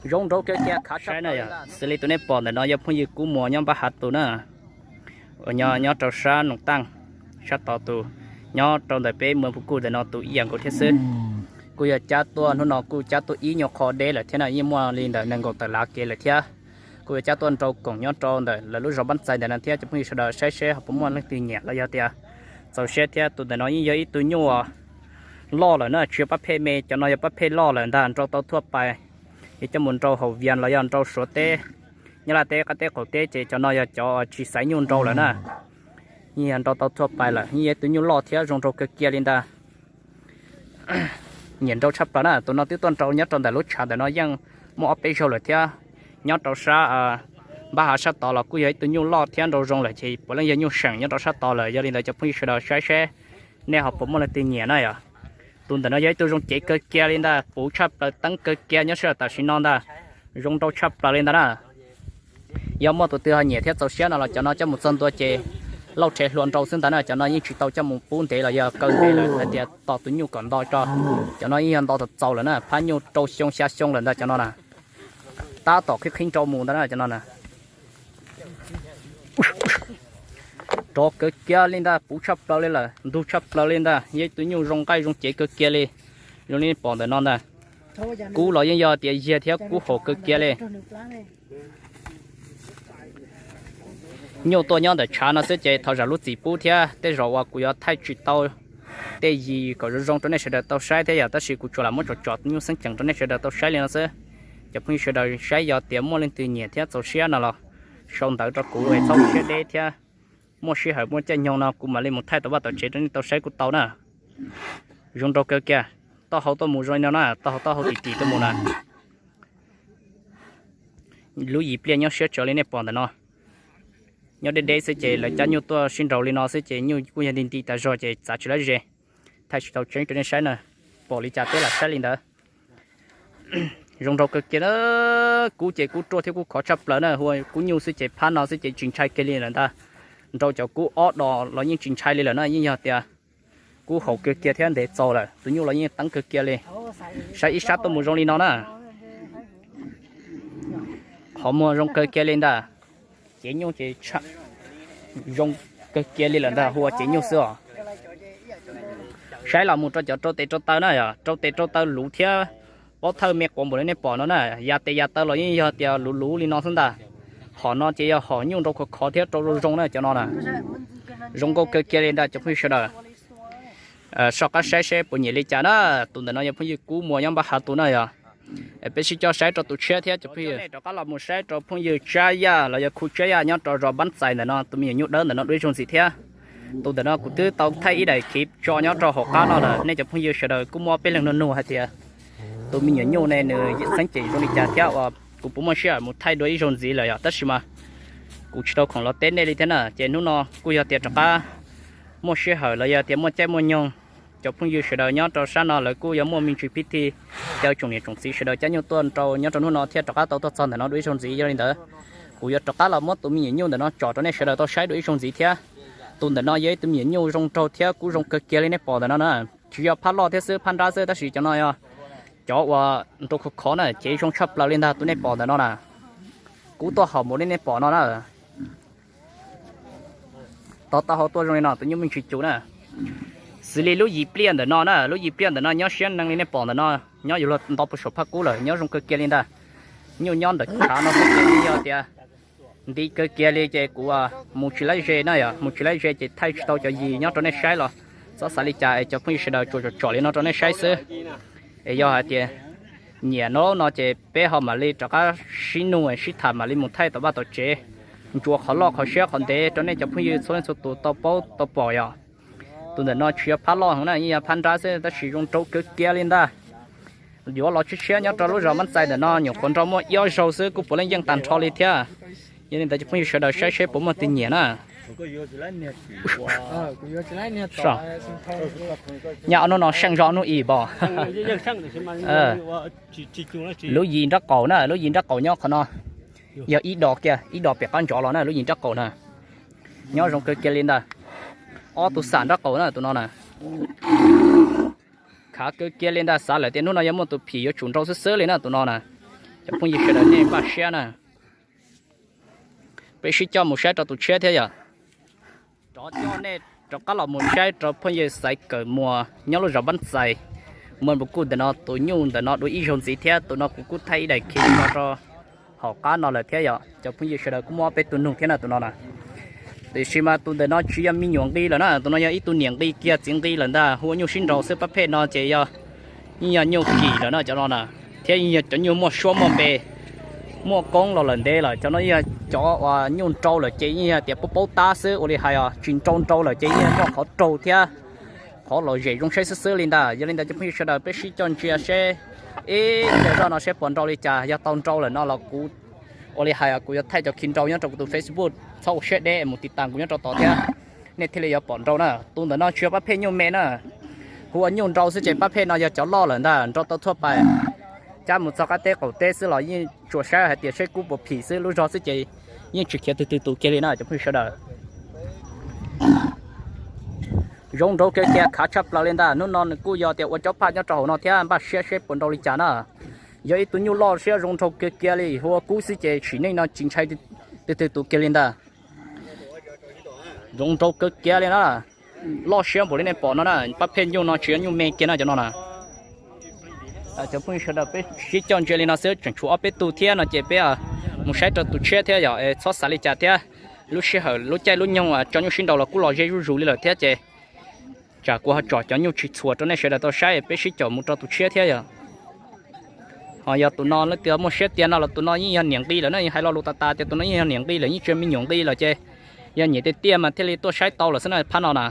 Zoo nraug kawg kiag khav saib na yog. Xws li tus nej pom ntawm no yog phooj ywg Kub Muas nyob Npab Hav tus na, uas nyob rau sab Noom Taaj, sab tod tus, nyob rau ntawm peb Muas Phu Kuj ntawm no tus ib yam nkaus thiab xwb. Kuj yog cab tuaj hnub no kuj cab tuaj ib nyuag qho deb lawm thiab na, yeej muaj li ntawm nees nkaum tawm lav kev lawm thiab. Kuj yog cab tuaj nrau koom nyob rau ntawm lawv lub zos Npab Txais ntawm no thiab. Cov phooj ywg sawv daws saib seb ho puas muaj leej twg nyiam los yog tias txaus siab thiab. Tus ntawm no yeej yog ib tug nyuj loj lawm na, tsis yog pab phej me, cov no yog pab phej loj lawm ntag, nrau tau thuaj pais. Yog coj mus nrau haus vias los yog nrau Suav teb, Nyab Laj teb, qab teb qaum teb ces cov no yog cov tsis xaiv nyuj nrau lawm na. Yeej yog nrau tau thuaj pais lawm, yeej yog ib tug nyuj loj thiab zoo nraug kawg kiag li ntag. Nyiam nrau tshaj plaws na. Tus no twb tuaj nrau nyob rau ntawm lub tshav ntawm no yeej muaj ob peb zaug lawm thiab. Nyob rau sab Npab Hav sab tod los kuj yog ib tug nyuj loj thiab nrau zoo lawm ces puav leej yog nyuj seem nyob rau sab tod lawm. Yog li ntawd cov phooj ywg sawv daws saib seb nej ho puas muaj leej twg nyiam na yog. Tus ntawm no yog ib tug zoo cev kawg kiag li ntag, puv tshaj plaws teeb kawg kiag nyob sij hawm tam sim no ntag. Zoo nrau tshaj plaws li ntag na. Yog muaj tus twg ho nyiam thiab txaus siab no los cov no coj mus txog ntua ces lauj rhe hlua nrau xwb ntag na. Cov no yeej tsis tau coj mus pub ntev los yog kaw ntev lawm hais tias tos tus nyuj kom nto tso. Cov no yeej yog nto txaus txaus lawm na, phab nyuj rau xyoo xya xyoo lawm ntag cov no na. Tab tom qhib qhib nrau mus ntag na cov no na. Rov kawg kiag li ntag, puv tshaj plaws li lawm, ntug tshaj plaws li ntag, yog ib tug nyuj zoo nqaij zoo cev kawg kiag li. Zoo li pom ntawm no ntag. Kub los yeej yog tias yiag thiab kub haum kawg kiag li. Nyuj tuaj nyob ntawm tshav no xwb ces thov zam lub txim pub thiab, tej zaum uas kuv yuav thaij tsis tau tej yim kom zoo zoo rau nej sawv daws tau saib thiab yog, tab sis kuv tsuas lam muab tsom tsom nyuj xeeb ceem rau nej sawv daws tau saib li no xwb. Cov phooj ywg sawv daws saib yog tias muaj leej twg nyiam thiab txaus siab no los sau ntawv rau kuv es txhob siab deb thiab. Muaj sij hawm muaj caij nyoog no kuv mam li mus thaij tau vaj tau tsev rau nej tau saib kuj tau na. Zoo nraug kawg kiag, taub hau tuaj mus zoo li no na, taub hau, taub hau tim tim tuaj mus na. Lub yim pliaj nyob siab tsawv li nej pom ntawm no. Nyob deb deb xwb ces lawv cab nyuj tuaj sib nraus li no xwb ces nyuj kuj yog nti nti tas zog ces txav tsis laib ze. Thaij tsis tau tseeb rau nej saib na, pom li cas peb lam saib li ntawd. Zoo nraug kawg kiag na. Kub ces kub ruaj thiab kub khov tshaj plaws na, hu ua kub nyuj xwb ces phab no xwb ces tsis ntshai kiag li lawm ntag. Nrau cov kub ob dos los yeej tsis ntshai li lawm na, yeej yog tias kub haum kawg kiag thiab ntev txaus lawm, tus nyuj los yeej teeb kawg kiag li. Saib ib sab tuaj mus zoo li no na. Qhov muag zoo kawg kiag li ntag. Cev nyuj ces zoo kawg kiag li lawm ntag, hu ua cev nyuj xwb os. Saib los mus rau cov rau tes rau taw na yog, rau tes rau taw luv thiab pob thawj me quav npaum li nej pom no na, ya tes ya taw los yeej yog tias luv luv li no xwb ntag. Hom no ces yog hom nyuj nrau khov khov thiab rau zoo zoo na cov no na. Zoo nkauj kawg kiag li ntag cov phooj ywg sawv daws. Soj qab saib seb puas nyiam li cas na. Tus ntawm no yog phooj ywg Kub Muas nyob Npab Hav tus na yog. Peb sib coj saib rau tus tshiab thiab cov phooj ywg. Rov qab los mus saib rau phooj ywg Tsab Yaj los yog khu Tsab Yaj nyob rau zos Npab Txais ntawm no, tus me nyuam nyuj dawb ntawm no dua ib zaug ntxiv thiab. Tus ntawm no kuv twb tau thaij ib daim khiv tso nyob rau hauv qab no lawm, nej cov phooj ywg sawv daws kuj muaj peb leeg nug nug hais tias tus me nyuam nyuj ne nws xeeb ceem zoo li cas thiab uas kuv puas muaj sij hawm mus thaij dua ib zaug ntxiv lawm yom, tab sis mas kuv tsis tau khoom los teb nej li thiab na. Ces hnub no kuj yog tias rov qab muaj sij hawm los yog tias muaj caij muaj nyoog, cov phooj ywg sawv daws nyob rau sab no lawv kuj yuav muaj me ntsis pib thi, cov tsoom niam tsoom txiv sawv daws cab nyuj tuaj nrau nyob rau hnub no thiaj rov qab tau tuaj txog ntawm no dua ib zaug ntxiv. Yog li ntawd kuv yuav rov qab los muab tus me nyuam nyuj ntawm no tsom rau nej sawv daws tau saib dua ib zaug ntxiv thiab. Tus ntawm no yog ib tug me nyuam nyuj zoo nraug thiab kuj zoo kawg kiag li nej pom ntawm no na. Tsis yog phab loj thiab xwb, phab nrab xwb, tab sis cov no yog cov uas nrau khov khov na, cev zoo tshaj plaws li ntag tus nej pom ntawm no na. Kub tuaj haum npaum li nej pom no na. Tau taub hau tuaj zoo li no tus nyuj me ntsis cus na. Xws li lub yim pliaj ntawm no na, lub yim pliaj ntawm no nyob siab neeg li nej pom ntawm no, nyob yuav luag nto puag saum phaj kub lawm, nyob zoo kawg kiag li ntag. Nyuj nyob ntawm tshav no xwb ces yog tias nti kawg kiag li ces kuv mus tsis laib ze na yom, mus tsis laib ze ces thaij tsis tau cov yim nyob rau nej saib los txhob xav li cas es cov phooj ywg sawv daws tsuas tsom tsom li no rau nej saib xwb. Es yog hais tias nyiam no no ces peb ho mam li rov qab sib nug sib tham mam li mus thaij tau vaj tau tsev, ntsuas qhov loj qhov siab qhov ntev rau nej cov phooj ywg txhua leej txhua tus tau paub tau pom yom. Tus ntawm no tsis yog phab loj heev na, yeej yog phab nrab xwb tab sis zoo nraug kawg kiag li ntag. Yuav los tshiab tshiab nyob rau lub zos Mab Txais ntawm no nyuam qhuav nrau muaj ib ob zaug xwb kuj puav leej yeej tag nrho li thiab. Yog li ntawd cov phooj ywg sawv daws saib seb puas muaj tus nyiam na. Nyaj ob hnub no seej zog hnub ib npaum. Lub yim nrab qaum na, lub yim nrab qaum nyob qhov no. Yog ib do kiag, ib do pem qab ntsov los na, lub yim nrab qaum na. Nyob zoo kawg kiag li ntag. Ob tug xam nrab qaum na tus no na. Khav kawg kiag li ntag, xav lawm tias hnub no yuav muaj tus phim yuav tsum nrau xwb xwb li na tus no na. Cov phooj ywg sawv daws nej npaj siab na, peb sib coj mus saib rau tus tshiab thiab yom. Rov coj nej rov qab los mus saib rau phooj ywg Xaiv Kawm Muas nyob lub zos Npab Txais, Muas Npus Kuj ntawm no. Tus nyuj ntawm no dua ib zaug ntxiv thiab, tus no kuv kuj thaij ib daim khiv no rau hauv qab no lawm thiab yom. Cov phooj ywg sawv daws kuj muaj ob peb tug nug thiab na tus no na. Tiam sis mas tus ntawm no tsis yog me nyuam nqi lawm na, tus no yog ib tug niam nqi kiag txiv nqi lawm ntag. Hu ua nyuj sib nraus xwb, pab phem no ces yog, yeej yog nyuj kim lawm na cov no na, thiab yeej yog cov nyuj muaj suab muaj npe, muaj koob los lawm ntev lawm. Cov no yeej yog cov uas nyuj nrau lawm ces yeej yog tias paub paub tab xwb, ua li hais os, tsis nrau nrau lawm ces yeej yog muaj qhov raug thiab qhov lom zem zoo saib xwb xwb li ntag. Yog li ntawd cov phooj ywg sawv daws peb sib coj ntsia seb ib pliag zoj no seb puas nrau li cas. Yog tau nrau lawm no los kuv, ua li hais os, kuv yuav thaij cov khiv nrau nyob rau kuv tus Facebook, txhob ua siab deb mus tiv tas kuv nyob rau tod thiab, nej thiaj li yuav pom nrau na. Tus ntawm no tsis yog pab phem nyuj me na, hu ua nyuj nrau xwb ces pab phem no yog cov loj lawm ntag, nrau tau thuaj pais, cab mus txog qab teb qaum teb xwb los yeej tsuas saib hais tias saib kub puas phim xwb, lub zog xwb ces yeej tsis khiav twg twg tus kiag li na cov phooj ywg sawv daws. Zoo nraug kiag kiag, khav tshaj plaws li ntag. Hnub no nws kuj yog tias ua cob phaj nyob rau hauv no thiab, npaj siab seb puas nrau li cas na. Yog ib tug nyuj loj siab zoo nraug kiag kiag li, hu ua kub xwb ces sim neej no tsis ntshai twg twg tus kiag li ntag. Zoo nraug kawg kiag li na. Loj siab npaum li nej pom no na, pab pheej nyuj no tsis yog nyuj me kiag na cov no na. Cov phooj ywg sawv daws peb sib coj ntsia li no xwb, tseem tshuav ob peb tug thiab no ces peb mus saib rau tus tshiab thiab yom, txhob xav li cas thiab. Lub sij hawm lub caij lub nyoog tso nyuj sib nraus los kuj los ze zuj zus li lawm thiab ces tsam kuv ho tsom cov nyuj tsis txhuam rau nej sawv daws tau saib, peb sib caum mus rau tus tshiab thiab yom. Ho yog tus no leej twg muaj siab tiag no los tus no yeej yog niam nqi lawm na, hais lo lus tas tas tias tus no yeej yog niam nqi lawm, yeej tsis yog me nyuam nqi lawm ces yog nyiam tiag tiag mas thiaj li tuaj saib tau lawm xwb na phab no na.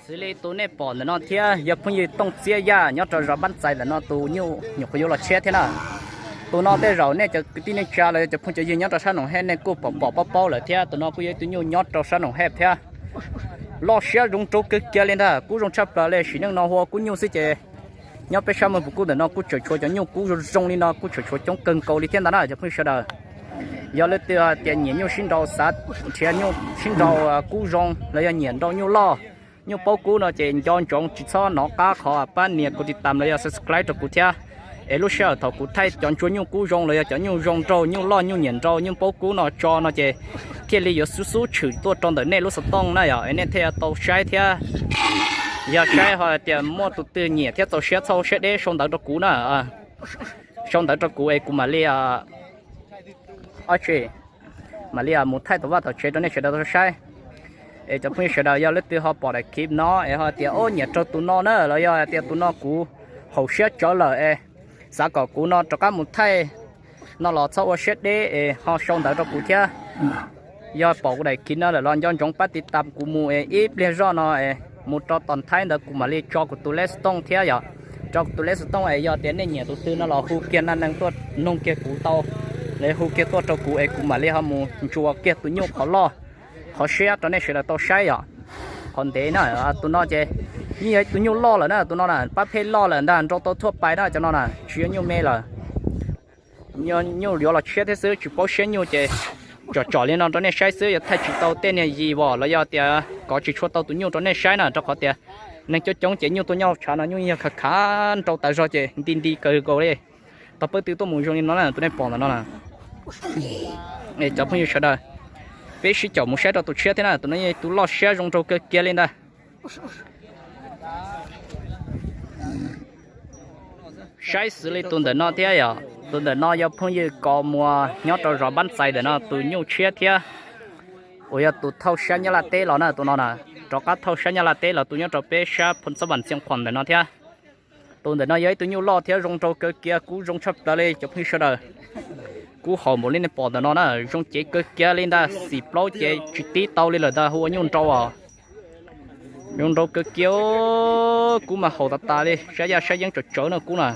Xws li tus nej pom ntawm no thiab yog phooj ywg Tooj Txiab Yaj nyob rau zos Npab Txais ntawm no, tus nyuj nyuam qhuav yuav los tshiab thiab na. Tus no tej zaum nej cov kwv tij neej tsa los yog cov phooj cov ywg nyob rau sab Noom Hej nej kuj pom pom paub paub lawm thiab, tus no kuj yog ib tug nyuj nyob rau sab Noom Hej thiab. Loj siab zoo nraug kawg kiag li ntag, kub zoo tshaj plaws li. Sim neej no hu ua kub nyuj xwb ces nyob peb sab Moos Pus Kub ntawm no kuj tseem tshuav cov nyuj kub zoo zoo li no kuj tseem tshuav coob kawg nkaus li thiab ntag na cov phooj ywg sawv daws. Yog leej twg tias nyiam nyuj sib nraus, xav nrhiav nyuj sib nraus kub zoo los yog nyiam nrau nyuj loj, nyuj paub kub no ces nco ntsoov tsis txhob hnov qab qhov pab nias kuv tiv tam los yog subscribe rau kuv thiab. Es lub sij hawm thaum kuv thaij cov ntsuag nyuj kub zoo los yog cov nyuj zoo nraug, nyuj loj, nyuj nyiam nrau, nyuj paub kub no tso no ces thiaj li yuav xub xub tshwm tuaj rau ntawm nej lub xov tooj na yom, es nej thiaj yuav tau saib thiab. Yog saib ho tias muaj tus twg nyiam thiab txaus siab txhob siab deb sau ntawv rau kuv na. Sau ntawv rau kuv es kuv mam li ob tsi mam li mus thaij tom vaj tom tsev rau nej sawv daws tau saib. Es cov phooj ywg sawv daws yog leej twg ho pom daim clip no es ho tias o nyiam raug tus no na los yog tias tus no kuv haum siab tsawv lawm es xav kom kuv no rov qab mus thaij no los txhob ua siab deb es ho sau ntawv rau kuv thiab. Yog pom kuv daim clip no lawm los nco ntsoov pab tiv tam kuv mus es ib pliag zoj no es mus rau tom Thaib ntawd kuv mam li tso kuv tus lej xov tooj thiab yom. Tso kuv tus lej xov tooj es yog tias nej nyiam tus twg no los hu kiag na neeg tuaj noog kiag kuv tau, los hu kiag tuaj rau kuv es kuv mam li ho mus ntsuas kiag tus nyuj qhov loj qhov siab rau nej sawv daws tau saib yom. Qhov ntev na, tus no ces yeej yog tus nyuj loj lawm na, tus no na pab pheej loj lawm ntag, nrau tau thuaj pais na cov no na, tsis yog nyuj me lawm. Nyuj yuav los tshiab thiab xwb tsis paub siab nyuj ces tsom tsom li no rau nej saib xwb, yuav thaij tsis tau tej niag yim vos los yog tias kov tsis tshua tau tus nyuj rau nej saib na, rau qhov tias neeg coob coob ces nyuj tuaj nyob hauv tshav no nyuj yog khav khav nrau tas zog ces nti nti kawg nkaus li. Tau pab twg tuaj mus zoo li no na tus nej pom ntawm no na. Cov phooj ywg sawv daws, peb sib caum mus saib rau tus tshiab thiab na, tus no yog tus loj siab zoo nraug kawg kiag li ntag. Saib xws li tus ntawm no thiab yom, tus ntawm no yog phooj ywg Kos Muas nyob rau zos Npab Txais ntawm no tus nyuj tshiab thiab, uas yog tus thauj sab Nyab Laj teb los na tus no na, rov qab thauj sab Nyab Laj teb los tus nyob rau peb sab Phoos Xab Vam Xiav Khuam ntawm no thiab. Tus ntawm no yog ib tug nyuj loj thiab zoo nraug kawg kiag, kub zoo tshaj plaws li cov phooj ywg sawv daws. Kub haum npaum li nej pom ntawm no na, zoo cev kawg kiag li ntag, xim plaub cev tsis tib tau li lawm ntag, hu ua nyuj nrau os. Zoo nraug kawg kiag, kub mas haum tas tas li, sab yaj sab yeeb tsawv tsawv na kub na.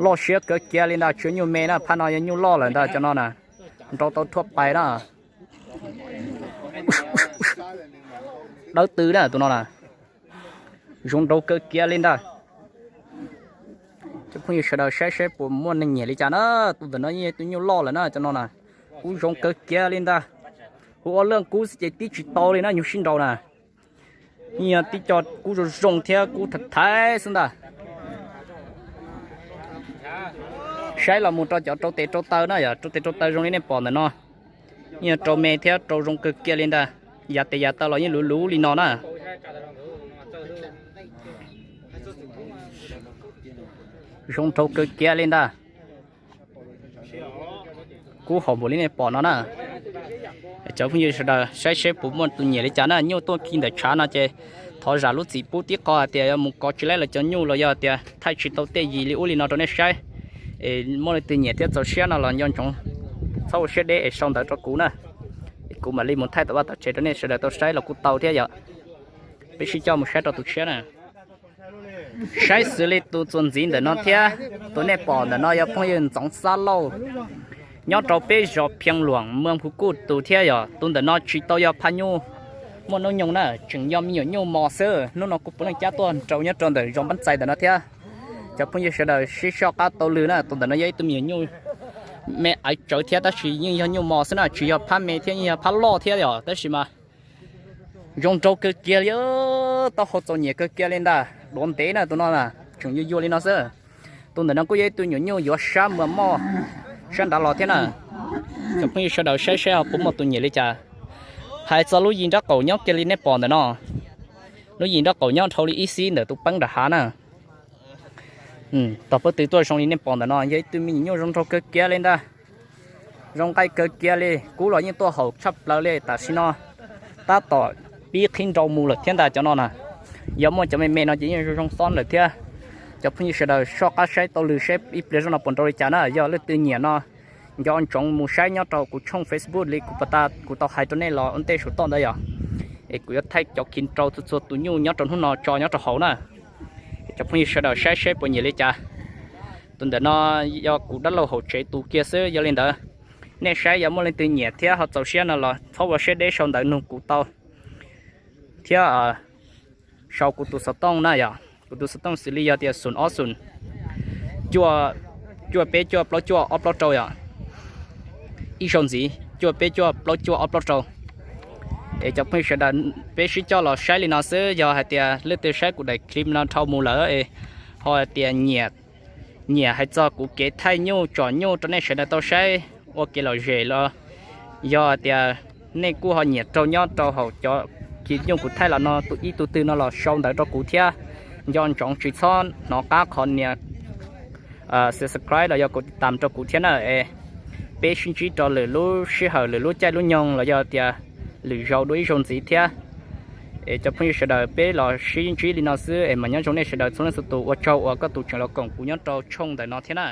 Loj siab kawg kiag li ntag, tsis yog nyuj me na, phab no yog nyuj loj lawm ntag cov no na. Nrau tau thuaj pais na. Dawb tw na tus no na. Zoo nraug kawg kiag li ntag. Cov phooj ywg sawv daws saib saib puas muaj neeg nyiam li cas na. Tus ntawm no yeej yog tus nyuj loj lawm na cov no na. Kub zoo kawg kiag li ntag. Hu ua leej kub xwb ces tib tsis tau li na, nyuj sib nraus na. Yeej yog tib co kub zoo zoo thiab kub thaiv thaiv xwb ntag. Saib los mus rau cov rau tes rau taw na yom, rau tes rau taw zoo li nej pom ntawm no, yeej yog rau me thiab rau zoo kawg kiag li ntag. Yav tes yav taw los yeej luv luv li no na. Zoo nraug kawg kiag li ntag. Kub hau npaum li nej pom no na. Cov phooj ywg sawv daws saib seb puas muaj tus nyiam li cas na, nyuj tuaj khi ntawm tshav no ces thov zam lub txim pub tib qho hais tias yog mus kov tsis laib lawv cov nyuj los yog tias thaij tsis tau tej yim li ub li no rau nej saib. Es muaj leej twg nyiam thiab txaus siab no los nco ntsoov txhob ua siab deb es sau ntawv rau kuv na, es kuv mam li mus thaij tom vaj tom tsev rau nej sawv daws tau saib los kuj tau thiab yom. Peb sib coj mus saib rau tus tshiab na. Saib xws li tus txuas ntxiv ntawm no thiab, tus nej pom ntawm no yog phooj ywg Ntxoov Xab Lauj, nyob rau peb zos Phiaj Luam, moos Phu Kuj tus thiab yom. Tus ntawm no tsis tau yog phaj nyuj muaj hnub nyoog na, tseem yog me nyuam nyuj mos xwb. Hnub no kuv puav leej cab tuaj nraus nyob rau ntawm zos Npab Txais ntawm no thiab. Cov phooj ywg sawv daws sib soj qab taug lw na, tus ntawm no yog ib tug me nyuam nyuj me aiv tsawv thiab tab sis yeej yog nyuj mos xwb na, tsis yog phaj me thiab yeej yog phaj loj thiab yom, tab sis mas zoo nraug kawg kiag li, taub hau txaus nyiam kawg kiag li ntag, duav ntev na tus no na, tseem yuag yuag li no xwb. Tus ntawm no kuj yog ib tug nyuam nyuj yuav sab muag moj sab nrad los thiab na. Cov phooj ywg sawv daws saib saib ho puas muaj tus nyiam li cas. Hais txog lub yim nraub qaum nyob kiag li nej pom ntawm no, lub yim nraub qaum nyob dhau li ib xib ntawm tus peeb nram hav na. Tog pab tw tuaj zoo li nej pom ntawm no yog ib tug me nyuam nyuj zoo nraug kawg kiag li ntag, zoo nqaij kawg kiag li, kub los yeej tuaj haum tshaj plaws li. Tam sim no tab tom pib qhib nrau mus lawm thiab ntag cov no na. Yog muaj cov me me no ces yeej zoo zoo xob lawm thiab. Cov phooj ywg sawv daws soj qab saib taug lw saib ib pliag zoj no puas nrau li cas na. Yog leej twg nyiam no nco ntsoov mus saib nyob rau kuv tshooj Facebook li kuv pas tas kuv tau hais rau nej los ua ntej saum toj ntawd yom. Es kuv yuav thaij cov khi nrau txhua txhua tus nyuj nyob rau hnub no tso nyob rau hauv na. Cov phooj ywg sawv daws saib seb puas nyiam li cas. Tus ntawm no yog kuv dab laug hauv tsev tus kiag xwb, yog li ntawd nej saib yog muaj leej twg nyiam thiab ho txaus siab no los txhob ua siab deb sau ntawv nug kuv tau thiab sau kuv tus xov tooj na yom. Kuv tus xov tooj xws li yog tias xoom ob xoom cuaj, cuaj peb cuaj plaub cuaj ob plaub rau yom. Ib zaug ntxiv, cuaj peb cuaj plaub cuaj ob plaub rau. Es cov phooj ywg sawv daws peb sib coj los saib li no xwb, yog hais tias leej twg saib kuv daim clip no dhau mus lawm es ho hais tias nyiam, nyiam hais txog kuv kev thaij nyuj tsom nyuj rau nej sawv daws tau saib ua kev lom zem los yog hais tias nej kuj ho nyiam raug nyob rau hauv cov khi nyuj kuv thaij los no tus ib tug twg no los sau ntawv rau kuv thiab. Nco ntsoov tsis txhob hnov qab qhov nias subscribe los yog kuv tiv tam rau kuv thiab na. Es peb sib ntsib rau lwm lub sij hawm lwm lub caij lub nyoog los yog tias lwm zaus dua ib zaug ntxiv thiab. Es cov phooj ywg sawv daws peb los sib ntsib li no xwb es mas nyob zoo nej sawv daws txhua leej txhua tus, ua tsaug uas koj tus tseem los koom kuv nyob rau tshooj ntawm no thiab na.